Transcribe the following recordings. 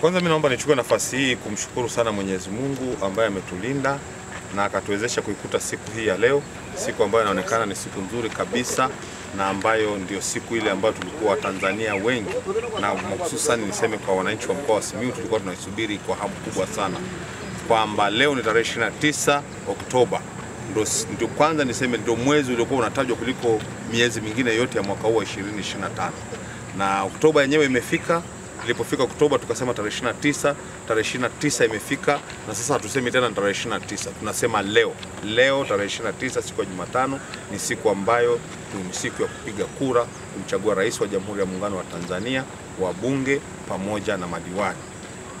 Kwanza mimi naomba nichukue nafasi hii kumshukuru sana Mwenyezi Mungu ambaye ametulinda na akatuwezesha kuikuta siku hii ya leo, siku ambayo inaonekana ni siku nzuri kabisa na ambayo ndio siku ile ambayo tulikuwa Tanzania wengi na hususan niseme kwa wananchi wa mkoa wa Simiyu tulikuwa tunaisubiri kwa hamu kubwa sana, kwamba leo ni tarehe 29 Oktoba. Ndio kwanza niseme ndio mwezi uliokuwa unatajwa kuliko miezi mingine yote ya mwaka huu wa 2025. Na Oktoba yenyewe imefika. Ilipofika Oktoba tukasema tarehe 29, tarehe 29 imefika na sasa hatusemi tena tarehe 29, tunasema leo. Leo tarehe 29 siku ya Jumatano ni siku ambayo ni siku ya kupiga kura kumchagua rais wa Jamhuri ya Muungano wa Tanzania, wabunge pamoja na madiwani.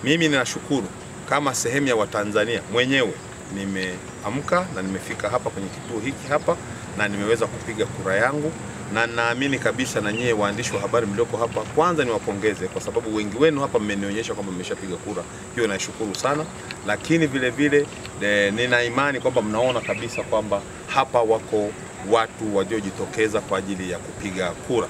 Mimi ninashukuru kama sehemu ya Watanzania mwenyewe nimeamka na nimefika hapa kwenye kituo hiki hapa na nimeweza kupiga kura yangu, na naamini kabisa na nyie waandishi wa habari mlioko hapa, kwanza niwapongeze kwa sababu wengi wenu hapa mmenionyesha kwamba mmeshapiga kura. Hiyo naishukuru sana, lakini vile vile nina imani kwamba mnaona kabisa kwamba hapa wako watu waliojitokeza kwa ajili ya kupiga kura.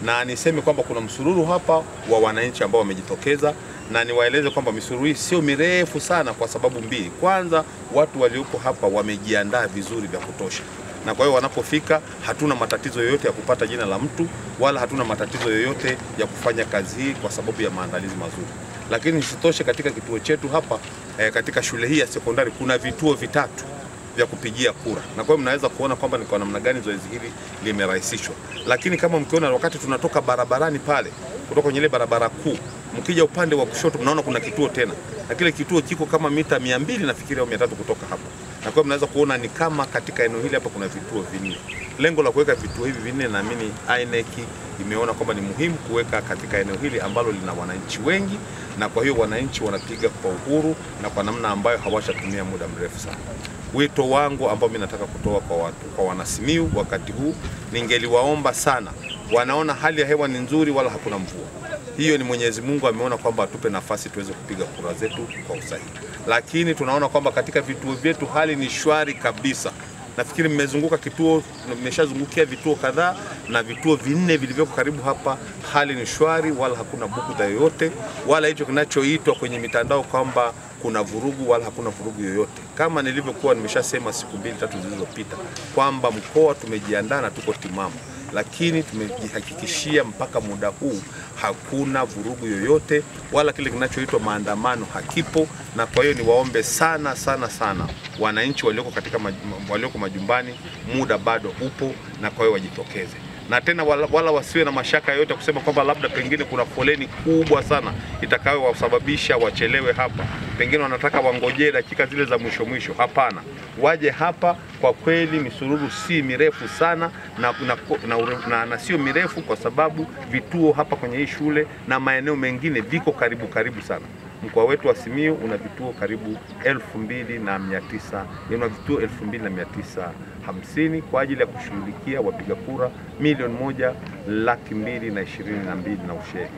Na niseme kwamba kuna msururu hapa wa wananchi ambao wamejitokeza, na niwaeleze kwamba misururu hii sio mirefu sana kwa sababu mbili. Kwanza, watu walioko hapa wamejiandaa vizuri vya kutosha, na kwa hiyo wanapofika hatuna matatizo yoyote ya kupata jina la mtu wala hatuna matatizo yoyote ya kufanya kazi hii kwa sababu ya maandalizi mazuri. Lakini isitoshe katika kituo chetu hapa katika shule hii ya sekondari kuna vituo vitatu vya kupigia kura, na kwa hiyo mnaweza kuona kwamba ni kwa namna gani zoezi hili limerahisishwa. Lakini kama mkiona wakati tunatoka barabarani pale kutoka kwenye ile barabara kuu, mkija upande wa kushoto mnaona kuna kituo tena, na kile kituo kiko kama mita 200 nafikiri au 300 kutoka hapa. Na kwa hiyo mnaweza kuona ni kama katika eneo hili hapa kuna vituo vinne. Lengo la kuweka vituo hivi vinne, naamini INEC imeona kwamba ni muhimu kuweka katika eneo hili ambalo lina wananchi wengi, na kwa hiyo wananchi wanapiga kwa uhuru na kwa namna ambayo hawashatumia muda mrefu sana. Wito wangu ambao mimi nataka kutoa kwa watu, kwa wanasimiyu wakati huu, ningeliwaomba sana, wanaona hali ya hewa ni nzuri wala hakuna mvua. Hiyo ni Mwenyezi Mungu ameona kwamba atupe nafasi tuweze kupiga kura zetu kwa usahihi. Lakini tunaona kwamba katika vituo vyetu hali ni shwari kabisa. Nafikiri mmezunguka kituo, mmeshazungukia vituo kadhaa, na vituo vinne vilivyoko karibu hapa hali ni shwari, wala hakuna bughudha yoyote, wala hicho kinachoitwa kwenye mitandao kwamba kuna vurugu, wala hakuna vurugu yoyote. Kama nilivyokuwa nimeshasema siku 2-3 zilizopita kwamba mkoa tumejiandaa na tuko timamu, lakini tumejihakikishia mpaka muda huu hakuna vurugu yoyote wala kile kinachoitwa maandamano hakipo. Na kwa hiyo niwaombe sana sana sana wananchi walioko katika walioko majumbani, muda bado upo, na kwa hiyo wajitokeze. Na tena wala wasiwe na mashaka yoyote kusema kwamba labda pengine kuna foleni kubwa sana itakayowasababisha wachelewe hapa, pengine wanataka wangojee dakika zile za mwisho mwisho. Hapana, waje hapa. Kwa kweli misururu si mirefu sana na sio mirefu kwa sababu vituo hapa kwenye hii shule na maeneo mengine viko karibu karibu sana. Mkoa wetu wa Simiyu una vituo karibu 2900, una vituo 2950 kwa ajili ya kushughulikia wapiga kura 1,222,000 na ushehe.